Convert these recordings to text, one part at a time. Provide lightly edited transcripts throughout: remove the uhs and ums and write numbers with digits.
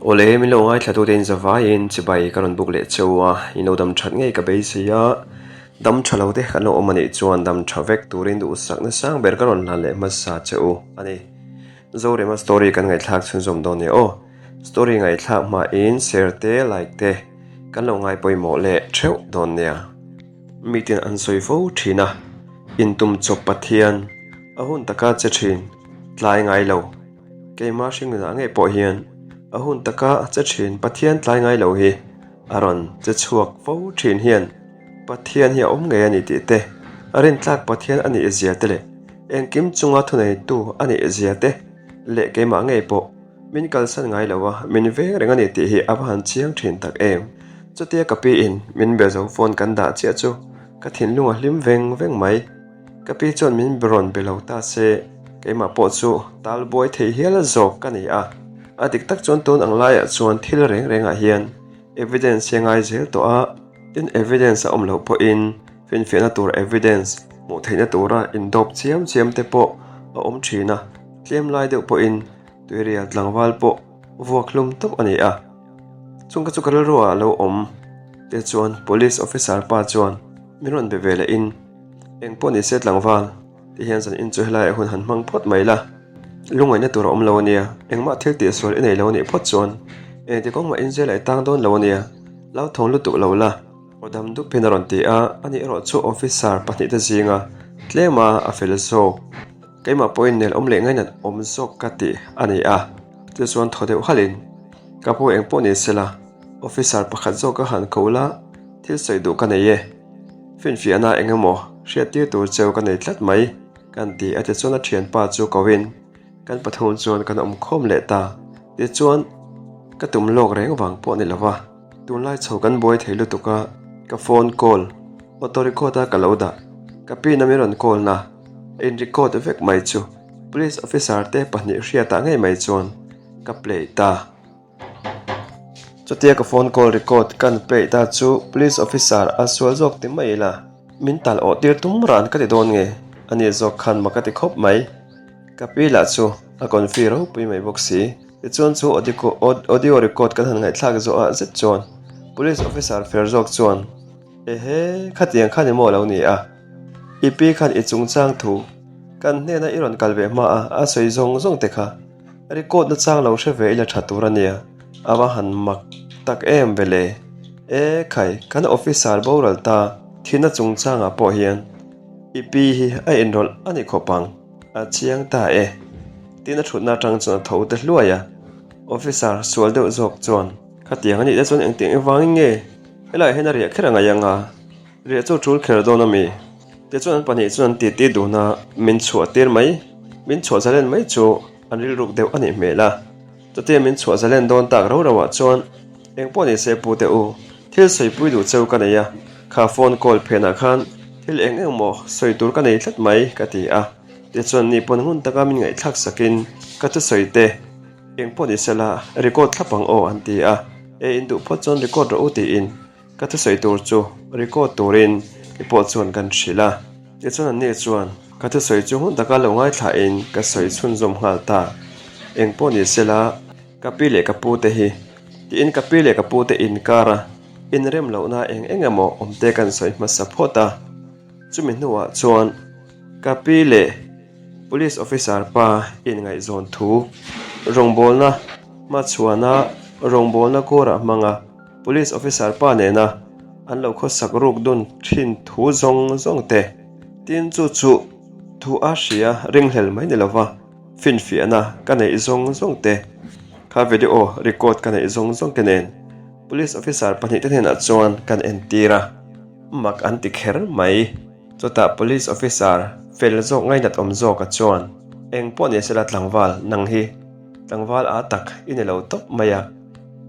Awle, min lo ngaithla tute in zavaiin chibai ka rawn buk leh cheu a, in lo dam that ngei ka beisei a, dam tha lo te kan lo awm anih chuan dam tha vek turin duhsakna sang ber ka rawn hlan leh hmasa che u a ni. Zorema story kan ngaihthlak chhunzawm dawn nia aw. Story ngaihthlak hmain share te like te kan lo ngai pawimawh leh theuh dawn nia. Mitin an sawi fo thin a, intum chawp Pathian a hun taka che thin tlai ngai lo. Keimah hringnunah ngei pawh hian a hun taka che thin Pathian tlai ngai lo hi a rawn che chhuak fo thin hian Pathian hi a awm ngei a ni tih te, a rintlak Pathian a nih zia te leh engkim chunga thuneitu a nih zia te leh keimah ngei pawh min kalsan ngai lo a, min veng reng a ni tih hi a va han chiang thin tak em. Chutia ka pi in min be zo phone kan dah chiah chu ka thinlung a hlim veng veng mai. Ka pi chuan min rawn be lo ta se, keimah pawh chu tal buai thei hial zawk ka ni a. A dik tak chuan tun ang laiah chuan thil reng rengah hian evidence hi a ngai zel tawh a, tin evidence a awm loh pawhin finfiahna tur evidence hmuh theihna tura indawp chiam chiam te pawh a awm thin a, tlem lai deuh pawhin tuirial tlangval pawh vuak hlum tawp a ni a. Chung ka chu ka rilru ah a lo awm te chuan police officer pa chuan min rawn be ve leh in. Eng pawh ni se tlangval ti hian zan in chu helaiah hun han hmang phawt mai la, lungngaihna tur a awm lo a nia, engmah thil tih sual i nei lo a nih phawt chuan engti kawng mah inzial a i tang dawn lo a nia, hlauthawng lutuk lo la, aw dam dup hian a rawn ti a, ani erawh chu officer pahnihte zinga tlema a fel zawk, keimah pawhin nel awm leh ngainat awm zawk ka ti a ni a, chu chuan thaw deuh halhin ka pu eng pawh ni sela officer pakhat zawk a han ko la, thil sawi duh ka nei e. Finfiahna eng emaw hriattir tur cheu ka nei tlat mai kan ti a tichuan a thianpa chu koin kan pathum chuan kan awm khawm leh ta. Tichuan ka tum lawk reng vang pawh ni lova tunlai chho kan buai thei lutuk a, ka phone call auto record a ka lo dah ka pin a min rawn call na in record vek mai chu police officer te pahnih hriatah ngei mai chuan ka play ta. Chutia ka phone call record kan play ta chu police officer a sual zawk ti mai ila min tal awh tir tum ran ka ti dawn nge a ni zawk khan mak a ti khawp mai. Ka pi lah chu a confi ropui mai bawk si. Tichuan chu audio record kan han ngaihthlak zawh ah zet chuan police officer fer zawk chuan Ehe khatiang khan emaw a lo ni a, i pi khan i chungchang thu kan hnena i rawn kal ve hma a a sawi zawng zawng te kha Record na chang lo hre ve ila tha tur a nia, a va han mak tak em ve le. E khai, kan officer boral ta thihna chungchangah pawh hian i pi hi a inrawlh a ni khawp ang, a chiang ta e. Tiin a thutna atang chuan a tho te hluai a, officer sual deuh zawk chuan, Khatiang a nih te chuan engtiang engvangin nge helaiah hian a riah kher a ngaih ang a? Riah chu tul kher dawn a mi? Tichuan an pahnih chuan an titi dun a, min chhuah tir mai, min chhuah zalen mai chu an rilruk deuh a nih hmel a. Chutia min chhuah zalen dawn tak ro ro ah chuan eng pawh ni se pu teh u, thil sawipui duh cheu ka nei a, kha phone call phenah khan thil eng eng maw sawi tur ka nei tlat mai ka ti a. Tichuan ni pawn ngun taka min ngaihthlak sakin ka thusawi te eng pawh ni sela record thlap ang aw an ti a, e in duh phawt chuan record rawh u tiin Ka thusawi tur chu record turin i pawh chuan kan hrilh a, tichuan anni chuan ka thusawi chu hun taka lo ngaithlain ka sawi chhunzawm nghal ta. Eng pawh ni sela, ka pi leh ka pu te hi tiin ka pi leh ka pu te inkar a inrem lohna eng eng emaw awmte kan sawi hmasa phawt a, chumi hnuah chuan ka pi leh Police officer pa inngaihzawn thu rawngbawlna hmachhuana rawngbawlna kawrah hmanga Police officer pa nena an lo khawsak ruk dun thin thu zawng zawng te, tin chu chu thu a hria ringhlel mai ni lova finfiahna ka neih zawng zawng te, kha video record ka neih zawng zawng te nen Police officer pahnih te hnenah chuan kan entir a, mak an ti kher mai. Chutah Police officer fel zawk ngainat awm zawka chuan eng pawh ni sela tlangval nang hi tlangval a tak i ni lo tawp mai a,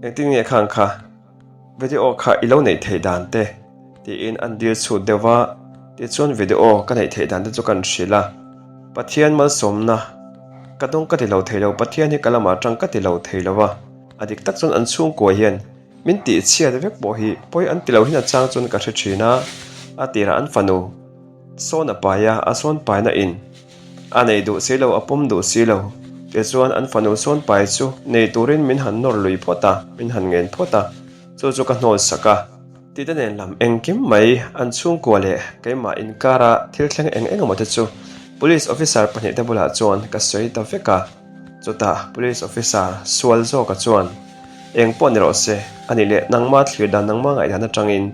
Engtin nge khang kha video kha i lo neih theih dan te? tiin an dil chhut deuh va, tichuan video ka neih theih dan te chu kan hrilh a, Pathian malsawmna ka dawng ka ti lo thei lo, Pathian hi ka lamah atang ka ti lo thei lo va, a dik tak chuan an chhungkua hian min tih chhiat vek pawh hi pawi an ti lo hin a chang chuan ka hre thin a, a tirah an fanu sawn a pai a, a sawn paina in. A nei duh si lo, a pawm duh si lo. Tichuan an fanu sawn pai chu nei turin min han nawr lui phawt a, min han ngen phawt a, chu chu ka hnawl sak a. Tite nen lam engkim mai an chhungkua leh keimah inkara thil thleng eng eng emaw te chu Police officer pahnihte bulah chuan ka sawi ta vek a. Chutah Police officer sual zawka chuan, Eng pawh ni rawh se, a nih leh nangma thlir dan nangma ngaihdan atangin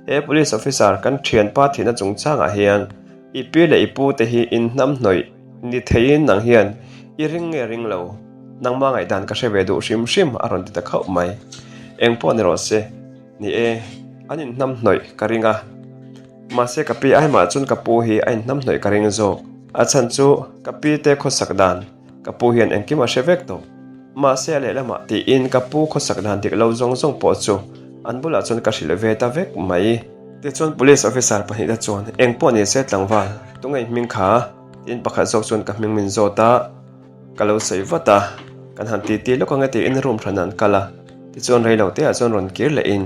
he Police officer kan thianpa thihna chungchangah hian i pi leh i pu te hi in hnamhnawih ni theiin nang hian i ring nge ring lo, nangma ngaihdan ka hre ve duh hrim hrim a rawn ti ta khauh mai. Eng pawh ni rawh se. Ni e, an inhnamhnawih ka ring a. Mahse ka pi aimah chuan ka pu hi a inhnamhnawih ka ring zawk. A chhan chu ka pi te khawsak dan ka pu hian engkim a hre vek tawh. Mahse a lehlamah tiin ka pu khawsak dan dik lo zawng zawng pawh chu an bulah chuan ka hrilh ve ta vek mai. Tichuan Police Officer pahnihte chuan eng pawh ni se tlangval, tunge i hming kha? tiin pakhat zawk chuan ka hming min zawt a. Ka lo sawi vat a, kan han titi lawk ang e tiin room hran an kal a, tichuan rei lo teah chuan rawn kir leh in,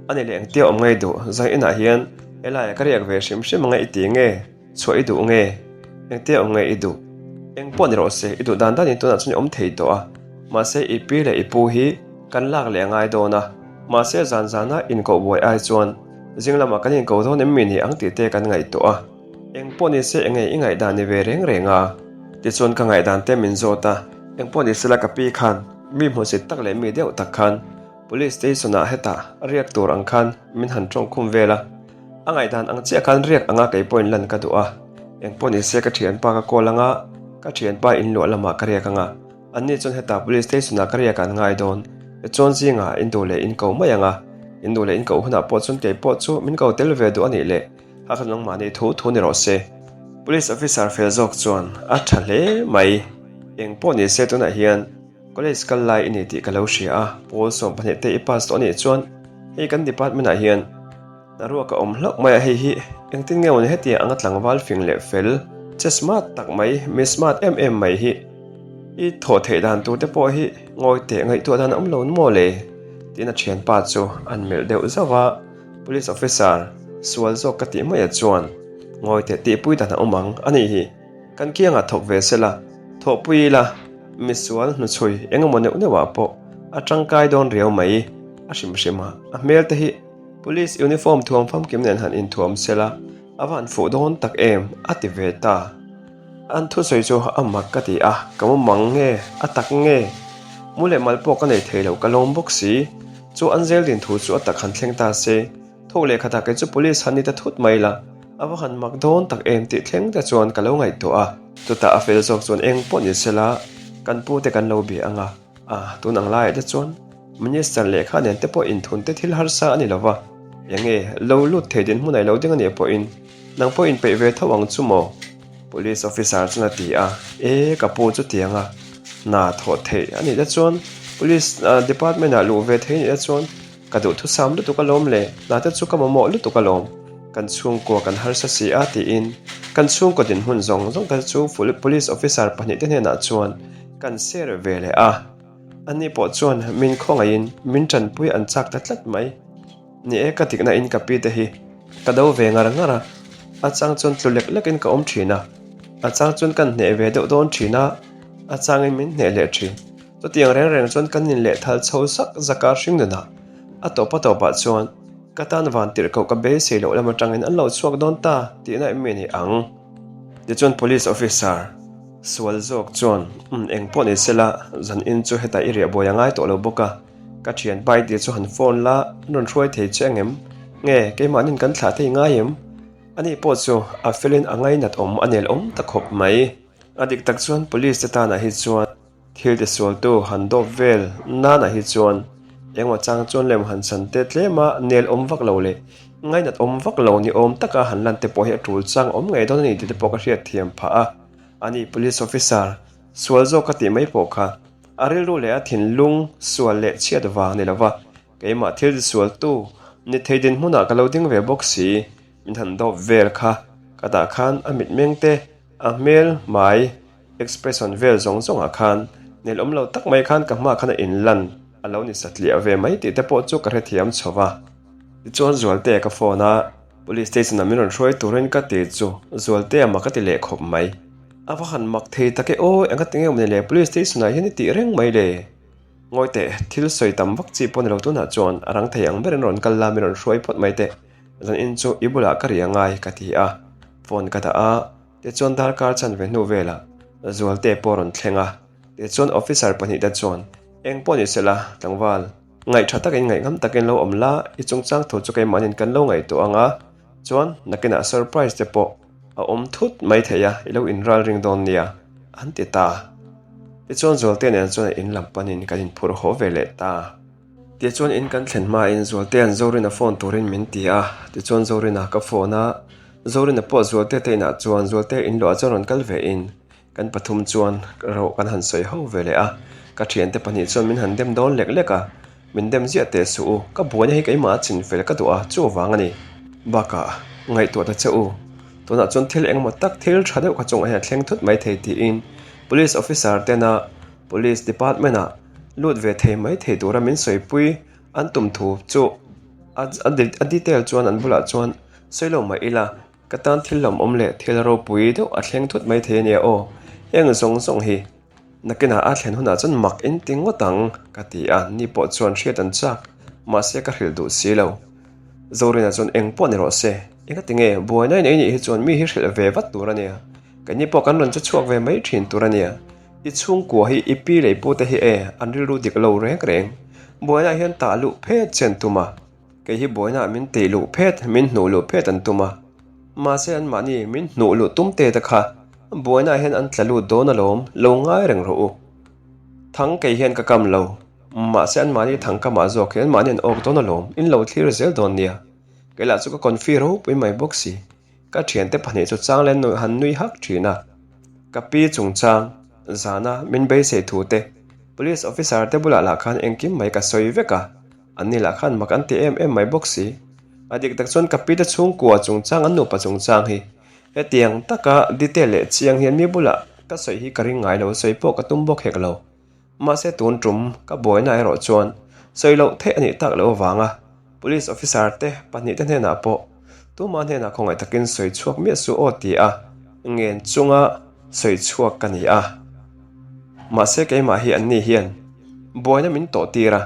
a ni leh engtia awm ngei duh, zai inah hian helaiah ka riak ve hrim hrim ang e i ti nge, chhuah i duh nge, engtia awm ngei i duh, eng pawh ni rawh se, i duh dan danin tunah chuan i awm thei tawh a, mahse i pi leh i pu hi kan lak leh a ngai dawn a, mahse zan zana inkoh buai ai chuan zing lamah kan inko dawn em mi ni ang tih te kan ngaihtuah a. Eng pawh ni se enge i ngaihdan ni ve reng reng a? Tichuan ka ngaihdan te min zawt a, eng pawh ni sela ka pi khan mi hmusit tak leh mi deuh tak khan Police Station ah hetah riak tur ang khan min han tawng khum vel a, a ngaihdan ang chiah khan riak anga kei pawhin lan ka duh a, eng pawh ni se ka thianpa ka call anga ka thianpa inluah lamah ka riak anga. Anni chuan heta Police Station ah ka riak an ngai dawn. Tichuan zingah in duh leh in ko mai ang a, in duh leh in koh hunah pawh chuan kei pawh chu min ko tel ve duh a nih leh a khan nangmahni thu thu ni rawh se. Police Officer fel zawk chuan a tha hle mai. Eng pawh ni se tunah hian College kal lai i ni tih ka lo hria a, pawl 12 te i pass tawh a nih chuan hei kan department ah hian Hnaruak a awm hlauh mai a, hei hi engtin nge mawni hetiang anga tlangval fing leh fel che smart tak mai, mi smart em em mai hi i thawh theih dan tur te pawh hi ngawi teh ngaihtuah dan a awm lo maw le? tiin a thianpa chu an melh deuh zauh a, Police officer sual zawk ka tih mai a chuan ngawi teh tihpui dan a awm ang a nih hi. Kan kiangah thawk ve sela, thawhpui ila, misual hnuchhui eng emaw neuh neuhah pawh a tangkai dawn riau mai a hrim hrim a, a hmel te hi Police uniform thuam famkim nen han inthuam sela a va han fuh dawn tak em a ti ve ta. An thusawi chu a mak ka ti a, ka mu mang nge, a tak nge? Mu leh mal pawh ka nei thei lo ka lawm bawk si. Chu an zel din thu chu a tak han thleng ta se, thawk leh khatah kei chu police han ni ta thut mai la, a va han mak dawn tak em tih thleng te chuan ka lo ngaihtuah a. Chutah a fel zawk chuan eng pawh ni sela kan pu te kan lo bia ang a. A, tun ang laiah te chuan Minister lehkha nen te pawh inthun te thil harsa a ni lo va, enge lo lut thei dinhmun a i lo ding a nih pawhin nang pawh inpeih ve tho ang chu maw? Police officer chuan a ti a, E, ka pu chutiang a, hna thawh theih a nih te chuan Police department ah luh ve thei a nih te chuan Ka duhthusam lutuk alawm le, hna te chu ka mamawh lutuk alawm, kan chhungkua kan harsa si a tiin kan chhungkaw dinhmun zawng zawng te chu Police officer pahnihte hnenah chuan kan share ve leh a, ani pawh chuan min khawngaihin min tanpui an chak ta tlat mai. Ni e ka dikna in ka pi te hi ka do ve ngar ngar a, a chang chuan tlu lek lek in ka awm thin a, a chang chuan kan hneh ve deuh dawn thin a, a changin min hneh leh thin. Chutiang reng reng chuan kan inleh thal chho zak zak a hring nunah a tawp a tawpah chuan ka tan van tirh koh ka beisei loh lam atangin an lo chhuak dawn ta tihna em mi ni ang? Tichuan Police officer sual zawk chuan umm eng pawh ni sela zan in chu hetah i riah buai a ngai tawh lo bawk a, ka thianpa i tih chu han phone la an rawn hruai thei che ang em? Nge keimahnin kan thlah thei ngai em? Ani pawh chu a felin a ngainat awm a nel awm ta khawp mai. A dik tak chuan Police te tanah hi chuan Thil ti sualtu han dawp vel nanah hi chuan engmaw chang chuan lem han chan te tlema nel awm vak lo leh ngainat awm vak lo ni awm taka han lan te pawh hi a tul chang awm ngei dawn a ni tih te pawh ka hriat thiam phah a. Ani Police Officer sual zawk ka tih mai pawh kha a rilru leh a thinlung sual leh chhiat vang ni lova keimah thil ti sualtu ni thei dinhmunah ka lo ding ve bawk si min han dawp vel kha ka dah khan a mitmeng te a hmel hmai Expression vel zawng zawngah khan nelawm lo tak mai khan ka hma khan a inlan a lo ni satliah ve mai tih te pawh chu ka hrethiam chho va. Tichuan Zualtea ka phone a, Police station ah min rawn hruai turin ka ti chu Zualtea mak a ti leh khawp mai. A va han mak thei tak e aw, enga tinge awm ni le, police station ah hian i tih reng mai le. Ngawi teh, thil sawi tam vak chi pawh ni lo tunah chuan a rang thei ang berin rawn kal la min rawn hruai phawt mai teh, zan in chu i bulah ka ri angai ka ti a, phone ka dah a, tichuan darkar chan ve hnu velah Zualte pawh a rawn thleng a, tichuan officer pahnihte chuan eng pawh ni sela tlangval ngaih tha takin ngaihngam takin lo awm la, i chungchang thu chu keimahnin kan lo ngaihtuah ang a, chuan nakinah surprise te pawh A awm thut mai thei a, i lo inral ring dawn nia, an ti ta. Tichuan Zualte nen chuan in lam panin kan inphur haw ve leh ta. Tichuan in kan thlen hmain Zualtea'n Zorina phone turin min ti a, tichuan Zorina ka phone a, Zorina pawh Zualte te inah chuan Zualte inluah chuan rawn kal ve in Kan pathum chuan ro kan han sawi ho ve leh a, ka thiante pahnih chuan min han dem dawn lek lek a, min dem ziah teh suh u, ka buaina hi keimah a chin fel ka duh a, chu vang a ni. Bakah, ngaihtuah ta che u, tunah chuan thil engemaw tak thil tha deuh kha chungah hian a thleng thut mai thei tiin Police officer tena Police department ah lut ve thei mai thei tura min sawipui an tum thu chu a detail chuan an bulah chuan sawi lo mah ila, Ka tan thil lawmawm leh thil ropui deuh a thleng thut mai thei a nia aw, heng zawng zawng hi nakinah a thlen hunah chuan mak in ti ngawt ang ka ti a, ni pawh chuan hriat an chak, mahse ka hrilh duh si lo. Zorina chuan eng pawh ni rawh se, engati nge buaina in ei nih hi chuan mi hi hrilh ve vat tur a nia, keini pawh kan rawn che chhuak ve mai thin tur a nia, i chhungkua hi i pi leh i pute hi e an rilru dik lo reng reng, buainaah hian tah luh phet che an tum a. Kei hi buainaah min tih luh phet, min hnuh luh phet an tum a. Mahse anmahni min hnuh luh tum te te kha buainaah hian an tla lut dawn alawm, lo ngai reng rawh u. Thang kei hian ka kam lo, mahse anmahni thang kamah zawk hi anmahni an awk dawn alawm, in lo thlir zel dawn nia. Kei lah chu ka confi ropui mai bawk si. Ka thiante pahnih chu chang leh han nui hak thin a. Ka pi chungchang, zana min beisei thu te, police officer te bulah lah khan engkim mai ka sawi vek a. An ni lah khan mak an ti em em mai bawk si. A dik tak chuan ka pi te chhungkua chungchang an nupa chungchang hi hetiang taka detail leh chiang hian mi bulah ka sawi hi ka ring ngai lo, sawi pawh ka tum bawk hek lo. Mahse tun tum ka buaina erawh chuan sawi loh theih a nih tak loh avanga Police officer te pahnih te hnenah pawh tuma hnenah khawngaih takin sawi chhuak miah suh aw ti a ngen chunga sawi chhuak ka ni a. Mahse keimah hi an ni hian buaina min tawh tir a.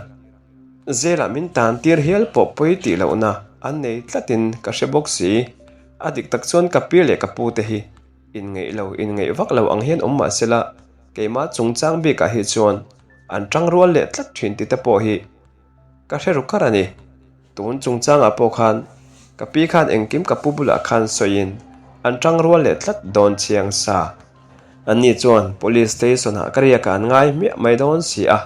Zelah min tan tir hial pawh pawi tih lohna an nei tlatin ka hre bawk si. A dik tak chuan ka pi leh ka pu te hi inngeih lo, inngeih vak lo ang hian awm mah sela, keimah chungchang bikah hi chuan an tang rual leh tlat thin tih te pawh hi ka hre ru kar a ni. Tun chungchangah pawh khan ka pi khan engkim ka pu bulah khan sawiin an tang rual leh tlat dawn chiang sa. Anni chuan Police Station ah ka riak ah an ngai hmiah mai dawn si a,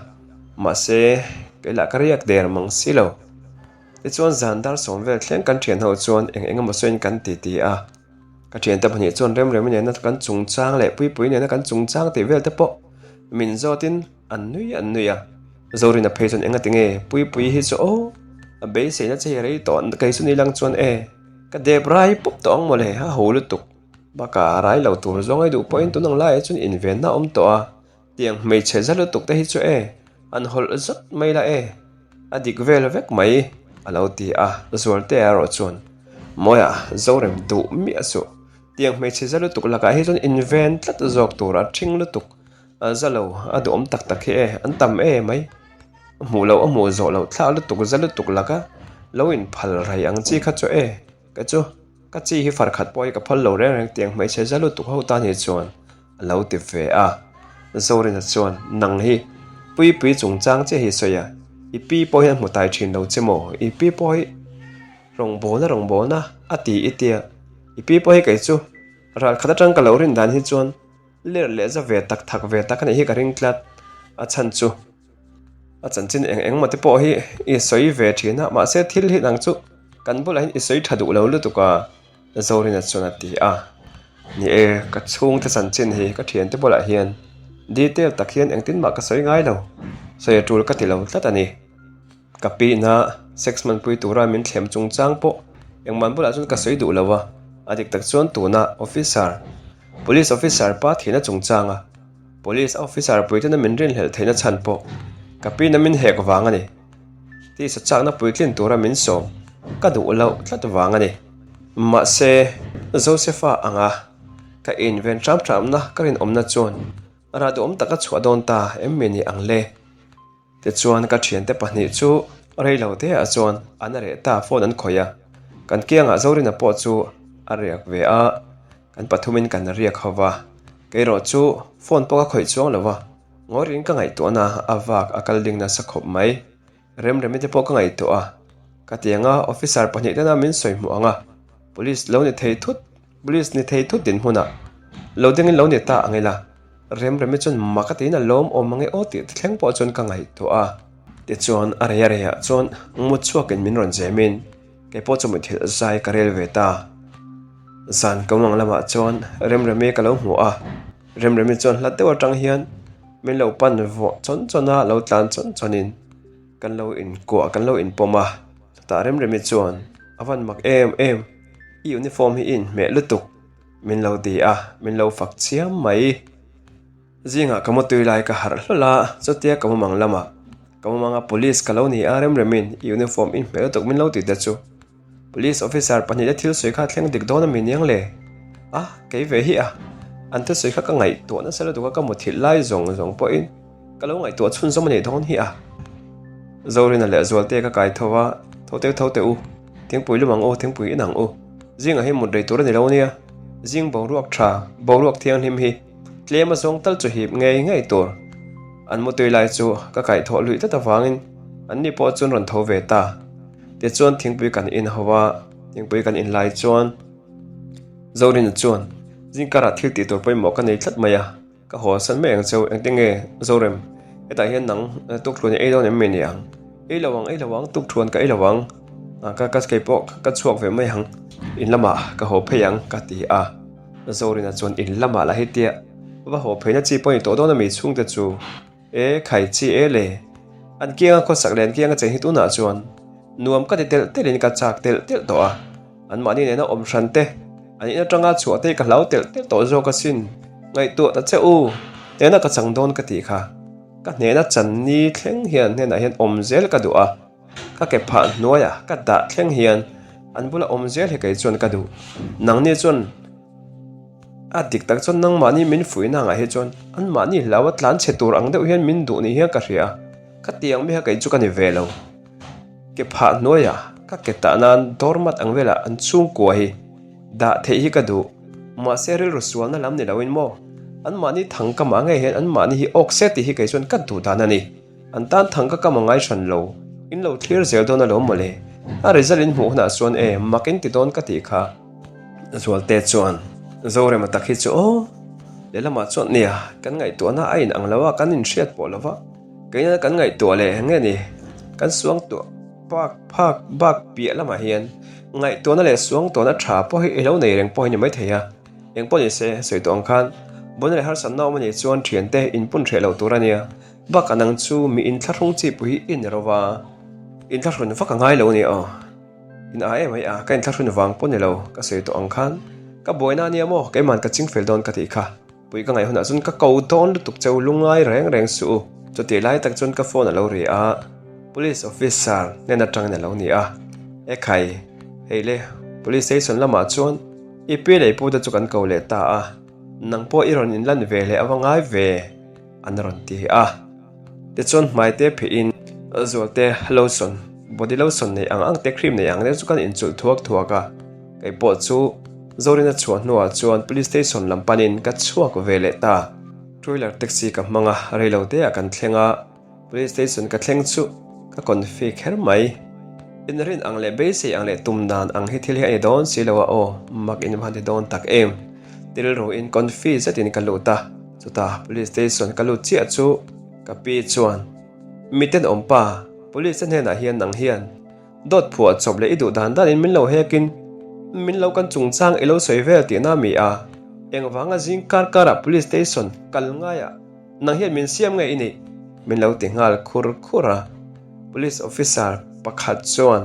mahse kei lah ka riak der mang si lo. Tichuan zan dar sawm vel thleng kan thian ho chuan eng eng emaw sawiin kan ti ti a, ka thiante pahnih chuan Remremi nena kan chungchang leh Puipuii nena kan chungchang tih vel te pawh min zawtin an nui an nui a. Zorina phei chuan enga tinge Puipuii hi chu aw a beiseina che hi rei tawh kei chu ni lang chuan e ka dep rai pup tawh ang mawle a ho lutuk. Bakah rai lo tur zawng ei duh pawhin tun ang laiah chuan invenna a awm tawh a, tiang hmeichhe za lutuk te hi chu e, an hawlh zat mai la e, a dik vel vek mai a lo ti a, Zualtea erawh chuan Mawia Zorem duh miah suh, tiang hmeichhe za lutuk lakah hi chuan inven tlat zawk tur a ṭhing lutuk, a za lo a duhawm tak tak hi e, an tam e mai, a hmuh loh a hmuh zawh loh thlak lutuk za lutuk laka lo inphal rai ang chi kha chu e, ka chu. Ka chi hi far khat pawh hi ka phal lo reng reng tiang hmeichhe za lutuk ho tan hi chuan a lo ti ve a. Zorina chuan nang hi Puipui chungchang chiah hi sawi a, i pi pawh hian hmu tai thin lo che maw? I pi pawh hi rawngbawlna rawngbawlna a ti i tia, i pi pawh hi kei chu ral khat atang ka lo rin dan hi chuan ler leh za ve tak thak ve tak a nih hi ka ring tlat a chhan chu. A chanchin eng eng maw te pawh hi i sawi ve thin a, mahse thil hi dang chu kan bulah hian i sawi tha duh lo lutuk a, Zorina chuan a ti a. Ni e, ka chhungte chanchin hi ka thiante bulah hian detail tak hian engtin mah ka sawi ngai lo, sawi a tul ka ti lo tlat a ni. Ka pihna sex hmanpui tura min thlem chungchang pawh engmah bulah chuan ka sawi duh lo a, a dik tak chuan tuna officer, police officer pa thihna chungchanga. Police officer puitena min rinhlelh theihna chhan pawh ka pin a min hek vang a ni. Tisa chakna puitlin tura min sawm ka duh loh tlat vang a ni. Mahse, Josepha anga. Ka inven hram hramna ka rinawmna chuan rah duhawm tak a chhuah dawn ta em mi ni ang le? Tichuan ka thiante pahnih chu rei lo te ah chuan an a reh ta phone an khawih a, kan kiangah Zorina pawh chu a riak ve a, kan pathumin kan riak ho va, kei erawh chu phone pawh ka khawih chuang lo va, ngawi rin ka ngaihtuahna a vak a kal ding nasa khawp mai. Remremi te pawh ka ngaihtuah a, ka tianga officer pahnih tena min sawi hmuh ang a, police lo ni thei thut, police ni thei thut dinhmunah lo dingin lo ni ta ang ila, Remremi chuan mak a tiin a lawm awm ang e aw tih thleng pawh chuan ka ngaihtuah a. Tichuan a rei a reiah chuan mut chhuakin min rawn zemin kei pawh chu mithilh zai ka rel ve ta. Zan ka uang lamah chuan Remremi ka lo hmu a, Remremi chuan hlat deuh atang hian Min lo pan vawh chawn chawn a, lo tlan chawn chawnin kan lo inkuah, kan lo inpawm a. Chutah Remremi chuan, A van mak em em, i uniform hi i inhmeh lutuk, min lo ti a, min lo fak chiam mai. Zingah ka mutui lai ka harh hlawlh a, chutia ka mumang lamah ka mumanga police ka lo ni a, Remremi'n i uniform i inhmeh lutuk min lo ti te chu. Police officer pahnihte thil sawi kha thleng dik dawn a mi niang le? A, kei ve hi a. An thusawi kha ka ngaihtuah nasa lutuk a, ka muthilh lai zawng zawng pawhin ka lo ngaihtuah chhunzawm a nih dawn hi a. Zorina leh Zualte ka kai tho a, Tho teu tho teh u, thingpui lum ang u, thingpui in ang u. Zingah hi mut rei tur a ni lo nia, zing boruak tha, boruak thianghlim hi tlem a zawng tal chu hip ngei ngei tur. An mutui lai chu ka kaihthawh luih tlat avangin anni pawh chuan rawn tho ve ta. Tichuan thingpui kan in ho a, thingpui kan in lai chuan Zorina chuan zingkarah thil tih tur pawimawh ka nei tlat mai a, ka haw san mai ang cheu, engtinge Zorem hetah hian nang tukthuan i ei dawn em mai ni ang? Ei lo ang, ei lo ang, tukthuan ka ei lo ang, ka ka kei pawh ka chhuak ve mai ang, in lamah ka haw phei ang ka ti a, Zorina chuan in lamah lah hetia va haw pheina chi pawh a ni tawh dawn a mi chhungte chu. E khai chi e le. An kianga khawsak leh an kianga cheng hi tunah chuan nuam ka ti telh telhin ka chak telh telh tawh a. Anmahni nena awm hran te, an in atanga chhuah te hi ka hlau telh telh tawh zawk asin. Ngaihtuah ta che u, hnehna ka chang dawn ka tih kha. Ka hnehna chan ni thleng hian hnenah hian awm zel ka duh a. Ka ke phah hnuaia ka dah thleng hian an bula awm zel hi kei chuan ka duh. Nangni chuan. A dik tak chuan nangmahni min fuihna angah hi chuan anmahni hlau a tlan chhe tur ang deuh hian min duh ni hian ka hria a, ka ti ang mai kha kei chu ka ni ve lo. Ke phah hnuaiah ka ke tah nan doormat ang velah an chhungkua hi dah theih hi ka duh. Mahse rilru sualna lam ni loin maw anmahni thang ka mah ngei hian anmahni hi awk se tih hi kei chuan ka duh dan a ni. An tan thang ka kam a ngai hran lo, in lo thlir zel dawn alawm mawle. A result in hmuh hunah chuan e mak in ti dawn ka tih kha. Zualte chuan, Zorema tak hi chu aw, lehlamah chuan nia, kan ngaihtuahna a inang lo a, kan inhriat pawh lo va, keina kan ngaihtuah leh nge ni, kan suangtuah pak phak bak piah lamah hian ngaihtuahna leh suangtuahna tha pawh hi i lo nei reng pawh hi ni maithei a, eng pawh ni se, sawi tawh ang khan bawna leh harsatna awm a nih chuan thiante inpun hreh loh tur a nia, bak anang chu mi inthlahrung chi pawh hi i ni ro va, inthlahrun vak a ngai lo a ni aw. In a em ai a, ka inthlahrun vang pawh ni lo, ka sawi tawh ang khan ka buaina ania maw, keiman ka ching fel dawn ka tih kha. Pui ka ngaih hunah chuan ka ko dawn lutuk cheu lungai reng reng suh u. Chutih lai tak chuan ka phone a lo ri a, Police officer hnen atangin a lo ni a. Ekhai, hei le, Police station lamah chuan i pi leh i pute chu kan ko leh ta a, nang pawh i rawn inlan ve leh a va ngai ve, an rawn ti a. Tichuan hmai te pheihin Zualte lotion, body lotion nei ang ang te, cream nei ang te chu kan inchulh thuak thuak a. Kei pawh chu Zorina chhuah hnuah chuan police station lam panin ka chhuak ve leh ta. Two wheeler taxi ka hmang a, reilo te ah kan thleng a, police station ka thleng chu ka confi kher mai. Inrin ang leh beisei ang leh tum dan ang hi thil hi a ni dawn si lo a aw, mak in va ni dawn tak em. Rilruin confi zetin ka lut a. Chutah police station ka lut chiah chu ka pi chuan, Mi tenawm pa, police te hnenah hian nang hian dawt phuah chawp leh i duh dan danin min lo hekin min lo kan chungchang i lo sawi vel tihna mi a, engvanga zing kar karah police station kal ngaiah nang hian min siam nge i nih? Min lo ti nghal khur khur a. Police officer pakhat chuan,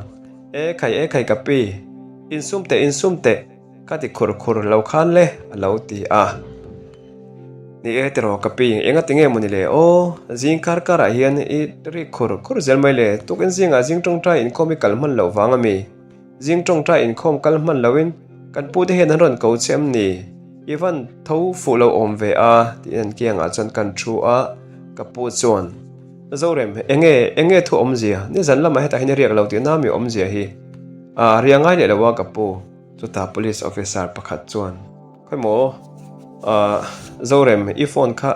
E khai e khai ka pi, insum teh insum teh, Ka ti khur khur lo khan le a lo ti a. Ni e tiraw ka pi, enga ti nge maw ni le aw, zing kar karah hian i rik khur khur zel mai le, tukin zingah zing tawngtai inkhawm i kal hman loh vang a mi? Zing tawngtai inkhawm kal hman loin kan pute hian an rawn ko che em ni? I van tho fuh lo awm ve a tiin an kiangah chuan kan thu a, ka pu chuan, Zorem, enge, enge thu awmzia? Nizan lamah hetah hian i riak lo tih nami awmzia hi a ria ngai leh lo a ka pu. Chutah police officer pakhat chuan, Khawimaw, ah, Zorem, i phone kha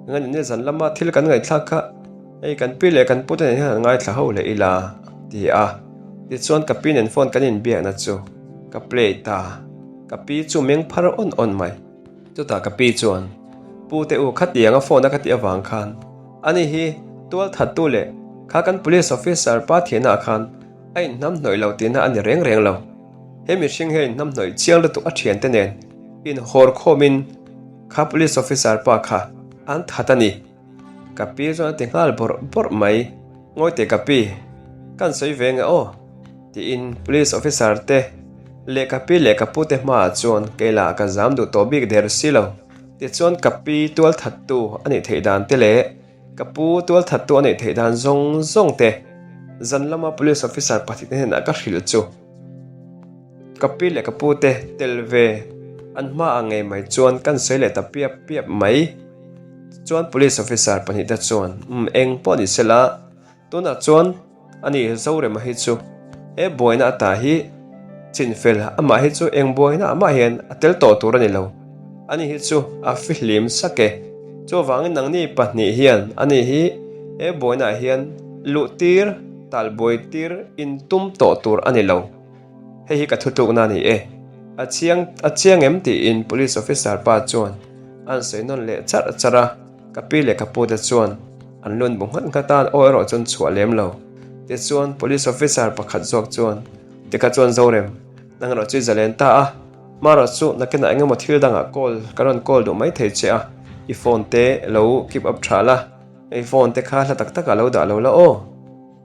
engani nizan lama thil kan ngaihthlak kha hei kan pi leh kan pu te nen hian an ngaithla ho leh ila a ti a. Tichuan ka pi nen phone kan inbiakna chu ka play ta. Ka pi chu meng phar awn awn mai. Chutah ka pi chuan, Pu te u khatiang a phone a ka tih avang khan ani hi tual thattu leh kha kan police officer pa thianah ah khan a inhnam hnawih lo tihna a ni reng reng lo. He mihring hi a inhnam hnawih chiang lutuk a thiante nen inhawr khawmin kha police officer pa kha an that a ni. Ka pi chuan a ti nghal bawrh bawrh mai. Ngawi teh ka pi, ka han sawi ve nge aw? tiin police officer te leh ka pi leh ka pu te hmaah chuan kei lah ka zam duh tawh bik der si lo. Tichuan ka pi tual thattu a nih theih dan te leh ka pu tual thattu a nih theih dan zawng zawng te zan lama police officer pahnih te hnenah ka hrilh chu. Ka pi leh ka pu te tel ve an hmaah ngei mai chuan kan sawi leh ta piap piap mai. Chuan police officer pahnihte chuan umm eng pawh ni sela tunah chuan ani Zorema hi chu he buaina ata hi chinfel amah hi chu eng buaina amah hian a tel tawh tur a ni lo ani hi chu a fihlim sak e chuvangin nangni pahnih hian ani hi he buainaah hian luh tir talbuai tir intum tawh tur a ni lo. Hei hi ka thutlukna a ni e. A chiang a chiang em tiin police officer pa chuan a han sawi nawn leh charh charh a, ka pi leh ka pu te chuan an lun bu nghat nghat a, an aw erawh chuan chhuah lem lo. Tichuan police officer pakhat zawk chuan tikha chuan Zorem, nang erawh chu i zalen ta a, hmarawh chu nakinah eng emaw thil dangah call ka rawn call duh maithei che a, i phone te lo keep up tha la, i phone te kha hla tak takah lo dah lo la aw.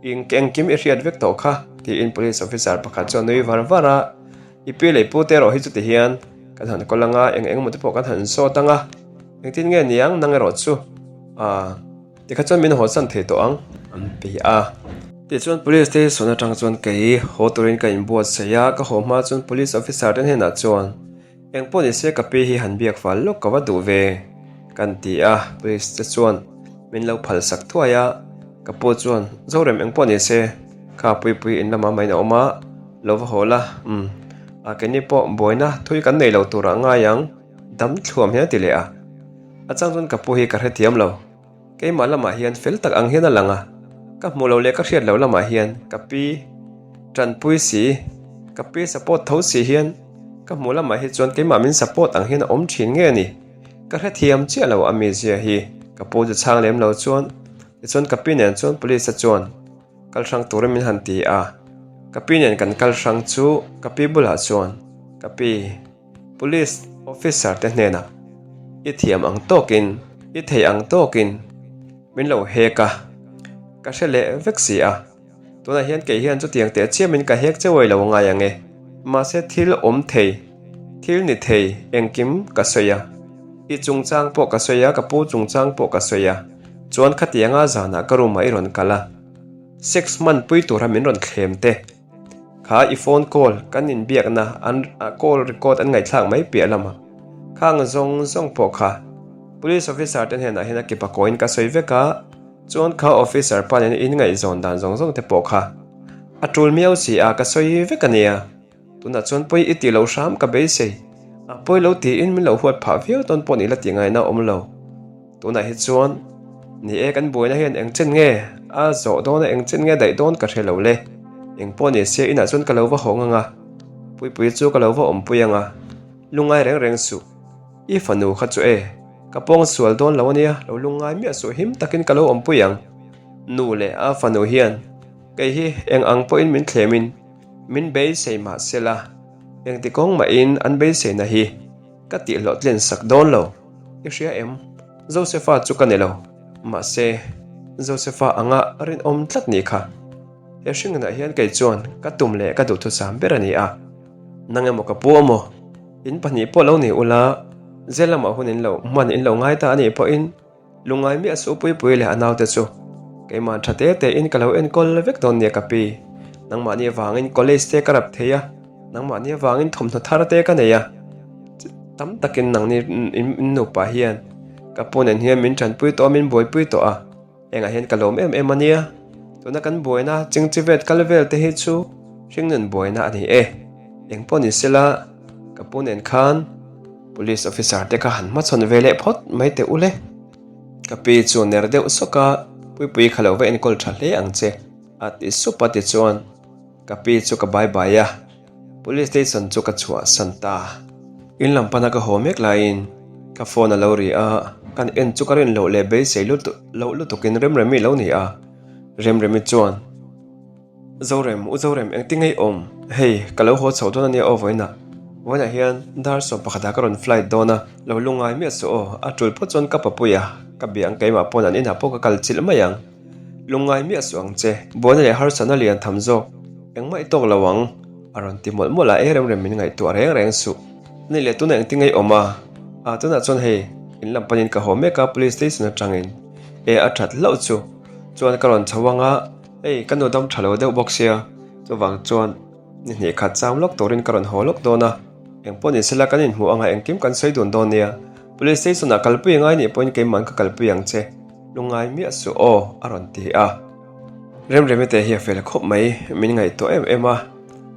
Eng engkim i hriat vek tawh kha, tiin police officer pakhat chuan nui var var a. I pi leh pu te erawh hi chuti hian kan han kawl anga, eng eng emaw te pawh kan han sawt anga, engtin nge niang nang erawh chu ah tikha chuan min haw san thei tawh ang an ti a. Tichuan police station atang chuan kei haw turin ka inbuatsaih a, ka haw hma chuan police officer te hnenah chuan Eng pawh ni se ka pi hi han biak fal lawk ka va duh ve kan ti a, police te chuan min lo phal sak thuai a, ka pu chuan Zorem eng pawh ni se kha puipui in lamah main a awm a, lo va haw la, umm a keini pawh buaina thui kan nei lo turah ngai ang dam thluam hian a ti leh a, a chang chuan ka pu hi ka hrethiam lo. Keimah lamah hian fel tak ang hian a lang a, ka hmuh loh leh ka hriat loh lamah hian ka pi tanpui si, ka pi support tho si hian ka hmuh lamah hi chuan keimah min support ang hian a awm thin nge a ni. Ka hrethiam chiah lo a mizia hi, ka pu chu chhang lem lo chuan tichuan ka pi nen chuan police a chuan kal hrang turin min han ti a, ka pi nen kan kal hrang chu ka pi bulah chuan ka pi. Police officer te hnenah i thiam ang tawkin, i thei ang tawkin min lo hek a, ka hre leh vek si a. Tunah hian kei hian chutiang teh chiamin ka hek cheu ai lo ngai ang e. Mahse thil awm thei, thil ni thei engkim ka sawi a. I chungchang pawh ka sawi a, ka pu chungchang pawh ka sawi a. Chuan khatianga zanah ka room ah i rawn kal a, sex hmanpui tura min rawn thlem te. Kha i phone call kan inbiakna an call record an ngaihthlak mai piah lamah khang zawng zawng pawh kha police officer te hnenah hian a ki pakawin ka sawi vek a, chuan kha officer pa nen in ngaihzawn dan zawng zawng te pawh kha a tul miau si a ka sawi vek a nia. Tunah chuan pawi i tih loh hram ka beisei a, pawi lo tiin min lo huat phah viau dawn pawh ni la tih ngaihna a awm lo. Tunah hi chuan ni e kan buaina hian eng chen nge a zawh dawn a eng chen nge daih dawn ka hre lo le. Eng pawh ni se inah chuan ka lo va hawng ang a, Puipui chu ka lo va awmpui ang a, lungngai reng reng suh. I fanu kha chu e, ka pawng sual dawn lo ania, lo lungngai miah suh him takin ka lo awmpui ang. Nu leh a fanu hian kei hi eng ang pawhin min thlemin min beisei mah sela, engti kawng mahin an beiseina hi ka tihhlawhtlin sak dawn lo. I hria em? Josefa chu ka ni lo. Mahse, Josefa anga rinawm tlat ni kha. He hringnah hian kei chuan ka tum leh ka duhthusam ber a ni a. Nang emaw ka pu emaw, in pahnih pawh lo ni ula, zel lamah hun in lo hman in lo ngai ta a nih pawhin, Lungngai miah suh Puipui leh a naute chu keimah tha te te in ka lo enkawl vek dawn nia ka pi. Nangmahni avangin college te ka rap thei a, nangmahni avangin thawmhnaw thar te ka nei a. Tam takin nangni in nupa hian ka pu nen hian min tanpui tawh a, min buaipui tawh a, engah hian ka lawm em em a nia. Tuna kan buaina chingchivet kal vel te hi chu hringnun buaina a ni e. Engpawh ni sela ka pu nen khan police officer te kha han hmachhawn ve leh phawt mai teh ule. Ka pi chu ner deuh sawk a, Puipui kha lo va enkawl tha hle ang che a ti sup a tichuan ka pi chu ka bai bai a. Police station chu ka chhuahsan ta. In lam pana ka haw mek laiin ka phone a lo ri a, kan en chu ka rin loh leh beisei loh lutukin Remremi lo ni a. Remremi chuan, Zorem, u Zorem, engtin nge i awm? Hei, ka lo haw chhoh dawn a nia aw vawiinah. Vawiinah hian dar sawm pakhatah ka rawn flight dawn a, lo lungngai miah suh aw, a tul phawt chuan ka papuia ka bia ang keimah pawn an inah pawh ka kal chilh mai ang. Lungngai miah suh ang che, buaina leh harsatna lian tham zawk, engmah i tawk lo ang, a rawn ti mawlh mawlh a, ei rem rem min ngaihtuah reng reng suh. Ani leh tunah engtin nge i awm a? Ah, tunah chuan hei, in lam panin ka haw mek a, police station atangin. E, a that hlauh chu. Chuan ka rawn chho ang a, hei, ka nu dam tha lo deuh bawk sia, chuvang chuan ni hnih khat cham lawk turin ka rawn haw lawk dawn a, engpawh ni sela kan inhmuh ang a, engkim kan sawi dun dawn nia. Police station ah kalpui ngai nih pawhin keimahn ka kalpui ang che. Lungngai miah suh aw, a rawn ti a. Remremi te hi a fel khawp mai, min ngaihtuah em em a.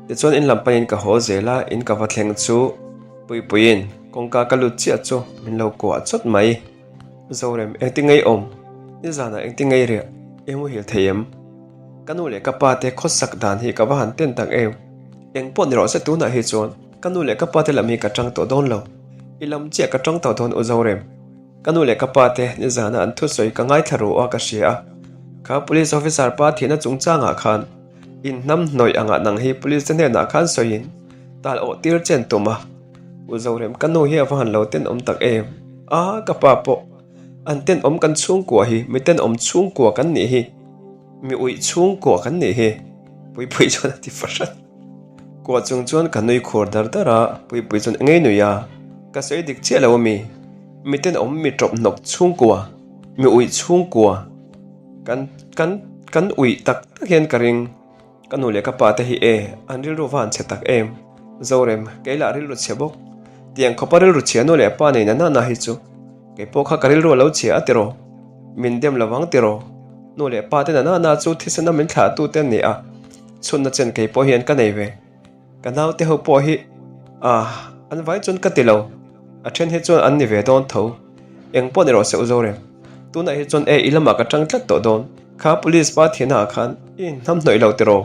Tichuan in lam panin ka haw zel a, in ka va thleng chu Puipuiin kawngka ka lut chiah chu min lo kuah chawt mai. Zorem, engti ngei awm? Nizanah engti ngei riah? I muhil thei em? Ka nu leh ka pa te khawsak dan hi ka va han ten tak em? Eng pawh ni rawh se tunah hi chuan ka nu leh ka pa te lam hi ka tang tawh dawn lo. I lam chiah ka tang tawh dawn u Zorem. Ka nu leh ka pa te nizana an thusawi ka ngaithla ru a ka hria a, kha police officer pa thihna chungchangah khan in hnam hnawih angah nang hi police te hnenah khan sawiin tal awh tir chen tum a, U Zorem ka nu hi a va han lo tenawm tak em? A ka pa pawh an tenawm kan chhungkua hi mi tenawm chhungkua kan nih hi, mi uih chhungkua kan nih hi Puipui chuan a ti fahran. Kuah chung chuan ka nui khur dar dar a, Puipui chuan engei nui a, ka sawi dik chiah lo ami? Mi tenawm mi tawp hnawk chhungkua, mi uih chhungkua, kan kan kan uih tak tak hian ka ring. Ka nu leh ka pa te hi e, an rilru va han chhe tak em? Zorem, kei lah rilru chhe bawk. Tiang khawpa rilru chhia nu leh pa nei na na hi chu kei pawh kha ka rilru a lo chhia a tiraw? Min dem lovang tiraw? Nu leh pa te na na na chu thisena min thlah tu te an ni a, chhunna chen kei pawh hian ka nei ve. Ka naute ho pawh hi ah an vai chuan ka ti lo, a then hi chuan an ni ve dawn tho. Eng pawh ni rawh se u Zorem, tunah hi chuan e i lamah ka tang tlat tawh dawn. Kha police pa thianah ah khan i inhnam hnawih lo tiraw?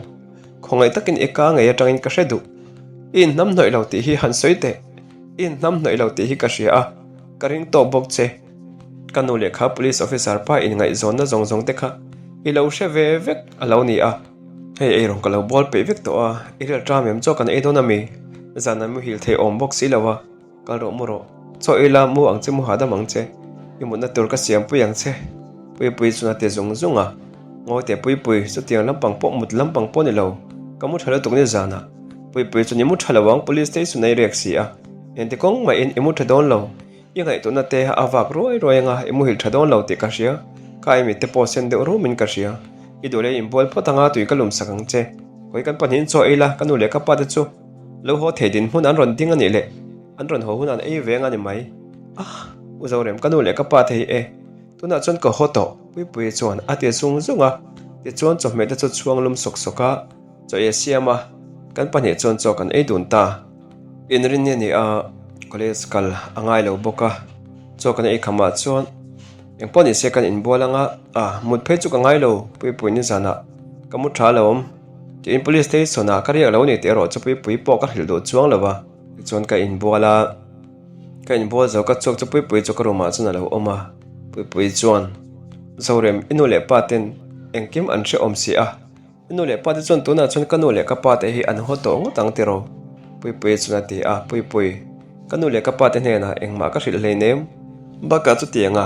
Khawngaih takin i ka ngei atangin ka hre duh. I inhnam hnawih lo tih hi han sawi teh. I inhnam hnawih lo tih hi ka hria a, ka ring tawk bawk che. Ka nu leh kha police officer pa inngaihzawnna zawng zawng te kha i lo hre ve vek a lo ni a. Hei eirawng ka lo bawl peih vek tawh a, i rel ṭam em chaw kan ei dawn ami? Zan an muhil thei awm bawk si lo a, kal rawh mu rawh, chaw ei la mu ang che mu hahdam ang che, i mutna tur ka siam pui ang che Puipui chuan a ti zung zung a, Ngawi teh Puipui, chutiang lampang pawh mut lampang pawh ni lo, ka mu ṭha lutuk ni zanah Puipui chuan i mu ṭha lo ang Police station a i riak si a, engti kawng mahin i mu ṭha dawn lo. I ngaihtuahna te a vak ruai ruai anga i muhil tha dawn lo tih ka hria. Ka i mitte pawh sen deuh rumin ka hria. I duh leh inbual phawt anga tui ka lum sak ang che. Khawi kan pahnihin chaw ei la, ka nu leh ka pa te chu lo haw thei dinhmun an rawn ding a nih leh an rawn haw hun an ei veng a ni mai. Ah! U Zorem, ka nu leh ka pa te hi e. Tunah chuan ka haw tawh, Puipuii chuan a ti zung zung a. Tichuan chawhmeh te chu chhuang lum sawk sawk a, chaw ei a siam a, kan pahnih chuan chaw kan ei dun ta. Inrinni a ni a, college kal a ngai lo bawk a, chaw kan ei khamah chuan engpawh ni se kan inbual ang a, ah mut phei chu ka ngai lo Puipui nizanah ka mu tha lo awm tiin police station ah ka riak lo ni tih erawh chu Puipui pawh ka hrilh duh chuang lo a, tichuan ka inbual a, ka inbual zo ka chhuak chu Puipui chu ka room ah chuan a lo awm a, Puipui chuan Zorem i nu leh pa ten engkim an hrehawm si a. I nu leh pa te chuan tunah chuan ka nu leh ka pa te hi an haw tawh ngawt ang tiraw? Puipuii chuan a ti a, Puipui, ka nu leh ka pa te hnenah engmah ka hrilh hleinem. Bakah chutiang a,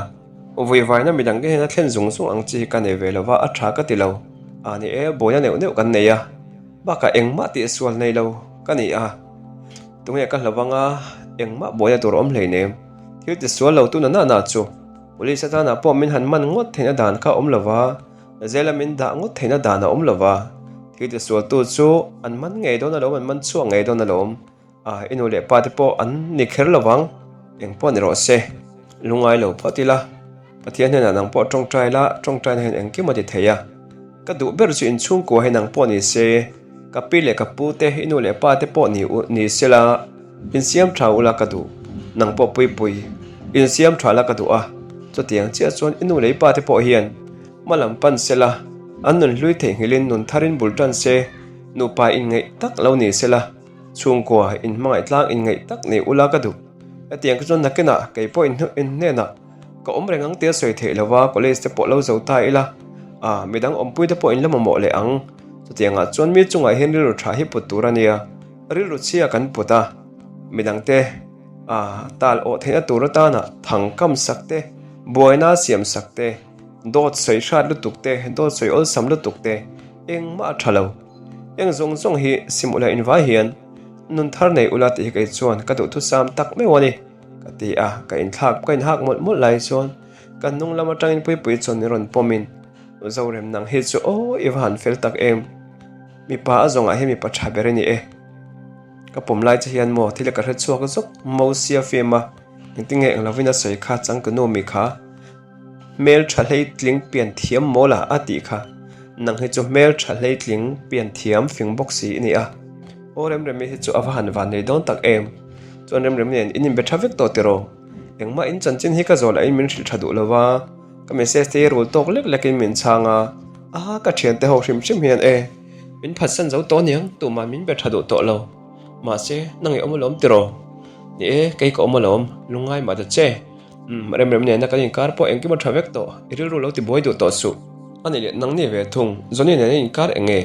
vuivaina midang te hnena thlen zung zung ang chi hi ka nei ve lo va, a tha ka ti lo. A ni e, buaina neuh neuh kan nei a, bakah engmah tihsual nei lo ka ni a. Tunge ka hlo vang a, engmah buaina tur a awm hleinem. Thil tisual lo tuna na na chu Police atana pawh min han man ngawt theihna dan kha a awm lo va. Zela min dah ngawt theihna dan a awm lo va, thil tisualtu chu an man ngei dawn alawm, an man chhuak ngei dawn alawm. A, i nu leh pa te pawh an ni kher lo vang. Eng pawh ni rawh se, lungngai lo phawt ila, Pathian hnenah nang pawh tawngtai la, tawngtaina hian engkim a ti thei a. Ka duh ber chu inchhungkua hi nang pawh ni se, ka pi leh ka pu te, i nu leh pa te pawh ni ni se la, insiam tha ula ka duh, nang pawh puipui, insiam tha la ka duh a. Chutiang chiah chuan i nu leh i pa te pawh hian hma lam pan se la, an nun hlui theihnghilhin nun tharin bul tan se, nupa inngeih tak lo ni se la. Chhungkua in hmangaih tlang in ngaih tak nei ula ka duh. Hetiang chu chuan nakinah kei pawh in hnenah ka awm reng ang tia sawi theih lova college te pawh lo zo ta ila a midang awmpui te pawh in la mamawh leh ang. Chutiangah chuan mi chungah hian rilru tha hi put tur a nia, rilru chhia kan put a, midang te a tal awh theihna tur atana thang kam sak te, buaina siam sak te, dawt sawi hrat lutuk te, dawt sawi awlsam lutuk te engmah a tha lo. Eng zawng zawng hi sim ula invai hian nun thar nei ula tih hi kei chuan ka duhthusam tak meuh a ni, ka ti a, ka inthlak ka inhak mawlh mawlh lai chuan ka hnung lam atangin Puipui chuan min rawn pawmin Zorem nang hi chu aw i va han fel tak em, mipa a zawngah hian mipa tha ber i ni e, ka pawm lai che hian maw thil ka hre chhuak zawk Mosia film a engtinge eng lovin a sawi kha changkanu mi kha. Hmel tha hleitling pian thiam mawl a a tih kha. Nang hi chu hmel tha hleitling pian thiam fing bawk si i ni a. Aw Remremi hi chu a va han van nei dawn tak em. Chuan Remremi nen in inbe tha vek tawh tiraw? Engmah in chanchin hi ka zawh lahin min hrilh tha duh lo va, ka message te hi rul tawk lek lekin min chhang a, a ka thiante ho hrim hrim hian e, min phatsan zo tawh aniang tumah min be tha duh tawh lo. Mahse, nang i awm alawm tiraw? Ni e, kei ka awm alawm, lungngai mah ta che. Umm, rem rem nena kan inkar pawh engkim a tha vek tawh, i rilru lo ti buai duh tawh suh. A nih leh nang ni ve thung, Johnny nena inkar eng nge?